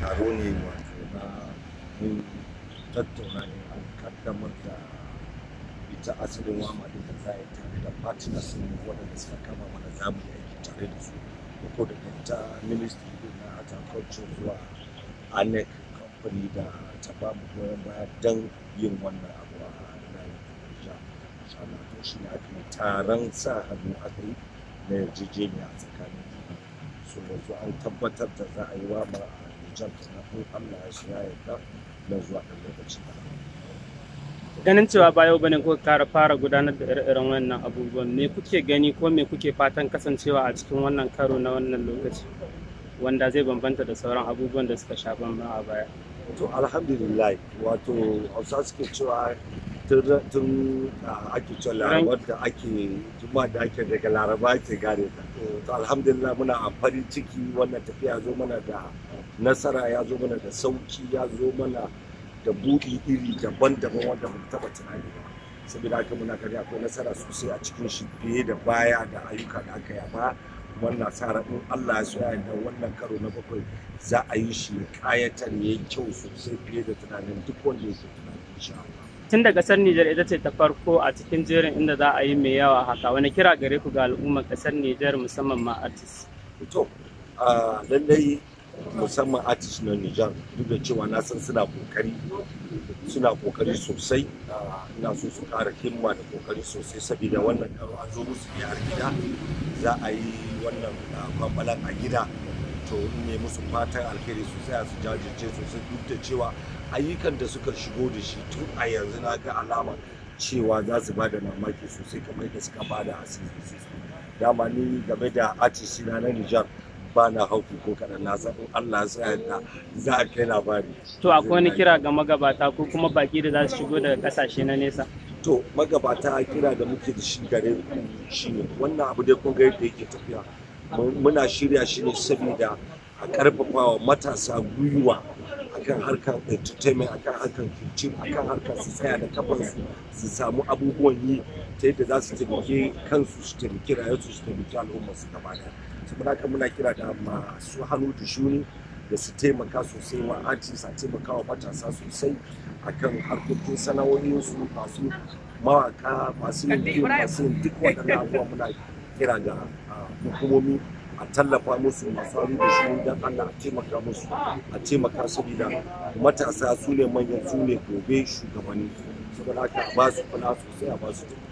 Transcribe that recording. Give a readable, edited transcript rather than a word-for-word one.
Taro ne wato na mun tattauna ne an kaddamar da ita asalin WAMA din da za a yi tare da partners mu waɗanda suka kama mana za mu yi aiki tare da su, ko daga ita ministry din na art and culture zuwa ANEC company da ta ba mu goyon baya don yin wannan abu a nan Nijar. Insha Allah, to shi ne aka yi taron sa hannu, aka yi na yarjejeniya a tsakanin su. Yanzu an tabbatar da za a yi WAMA a Nijar kenan, in Allah ya so ya yarda, nan zuwa ɗan lokaci kaɗan. Ganin cewa ba yau bane kuka kara fara gudanar da ire-iren wannan abubuwan, me kuke gani ko me kuke fatan kasancewa a cikin wannan karo na wannan lokaci wanda zai bambanta da sauran abubuwan da suka sha bamban a baya? To, alhamdulillah, wato Hausa suke cewa tun ake cewa Larabar da ake Juma'a da ake daga Laraba ake gane ta. To, alhamdulillah, muna a farin ciki. Wannan tafiya zo mana da nasara, ya zo mana da sauki, ya zo mana da buɗi iri daban-daban wanda ba mu taɓa tunani ba. Saboda haka muna gani akwai nasara sosai a cikin shi fiye da baya da ayyuka da aka yi a baya. Wannan sa ran, in Allah ya so ya yarda, wannan karo na bakwai za a yi shi ya kayatar, ya yi kyau sosai fiye da tunanin duk wanda yake tunani, insha Allah. Tun da kasar Nijar ita ce ta farko a cikin jerin inda za a yi mai yawa haka, wani kira gare ku ga al'ummar kasar Nijar, musamman ma artist? To, lallai musamman artist na Nijar, duk da cewa na san suna kokari, suna kokari sosai, ina so su kara himma da kokari sosai, saboda wannan karo an zo musu ne har gida, za a yi wannan kwambalan a gida. To, ne musu fatan alheri su tsaya su jajirce sosai, duk da cewa ayyukan da suka shigo da shi tun a yanzu na ga alama cewa za su ba da mamaki sosai kamar yadda suka ba da asiri. Dama ni game da artist na Nijar ba na haufi ko kaɗan. Na san in Allah ya sa yadda za a kai labari. To, akwai wani kira ga magabata ko kuma baki da za su shigo daga kasashe na nesa? To, magabata, kira da muke da shi gare ku shine wannan abu dai kun ga yadda yake tafiya. Muna shirya shi ne saboda a karfafa wa matasa gwiwa akan harkar entertainment, akan harkar culture, akan harkar su tsaya da kafansu, su samu abubuwan yi ta yadda za su taimake kansu, su taimaki rayuwarsu, su taimaki al'ummar su gaba daya. Saboda haka muna kira da masu hannu da shuni da su taimaka sosai wa artists, a taimaka wa matasa sosai akan harkokin sana'o'insu, masu mawaka, masu yin fim, masu yin duk waɗannan abubuwa. Muna kira ga hukumomi a tallafa musu, masu hannu da shuni, don Allah a taimaka musu, a taimaka, saboda matasa su ne manyan, su ne gobe shugabanni. Saboda haka a ba su kula sosai, a ba su taimako.